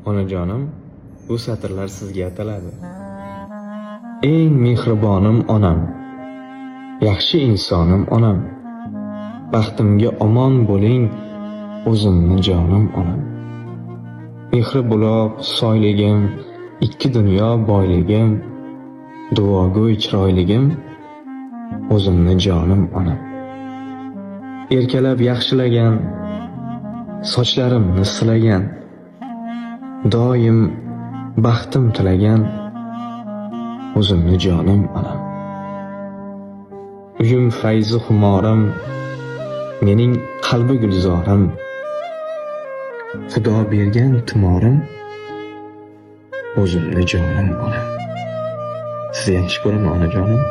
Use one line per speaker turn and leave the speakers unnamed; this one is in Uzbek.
Onajonim, bu satrlar sizga ataladi. Eng mehribonim onam, yaxshi insonim onam. Baxtimga omon bo'ling, o'zimni jonim onam. Mehri buloq, soyligim, ikki dunyo boyligim, duogo'y chiroyligim, o'zimni jonim onam. Erkalab yaxshilagan, sochlarimni silagan, doim baxtim tilagan, o'zimni jonim onam. Uyim fayzi xumorim, mening qalbi gulzorim, Xudo bergan tumorim, o'zimni jonim onam. Sizni yaxshi ko'raman, onajonim.